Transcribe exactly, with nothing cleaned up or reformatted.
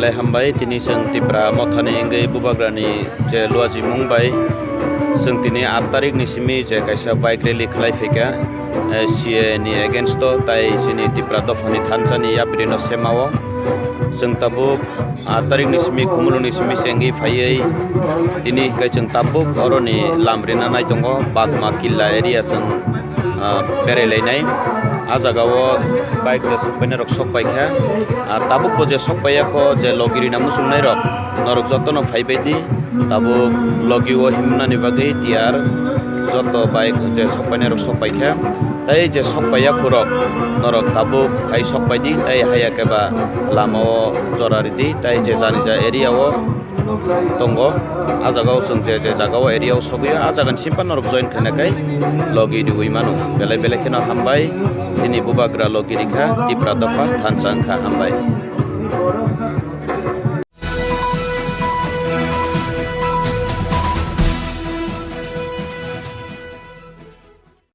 Belai hambai, tini chwng Tipra mothani wngwi Bubagrani je luajimung bai chwng tini aat tarikni simi je kaisa bike rally khlai phaikha, eh, C A A ni against o, tai chini Tipra dophani thansani yapirino semao. Chwng tabuk aat tarikni simi, khumuluni simi chengwi phaiwi tini hinkhe chwng tabuk oroni lam rina nai tongo, Bagma Killa area chwng ah, berai lainai. Ah jagao bike je sok painai rok sok paikha. Ah, tabuk bo je sok paiya kho, je logi rina muchungnai rok, norok jotono phaibai di. Tabuk logi o himnani bagwi tiyar, joto bike je sok painai rok sok paikha. Tai je sok paiya khorok, norok tabuk hai sok pai di, tai haiya khe ba lama o jora ridi, tai je jani ja area o tongo. Ah jagao chwng je je jagao area o sogwi, ah jagani simpan norok join khaina khai logi riwi mano. Belai belai kheno hambai, chini Bubagra logi rikha, Tipra dopha thansa wngkha, hambai.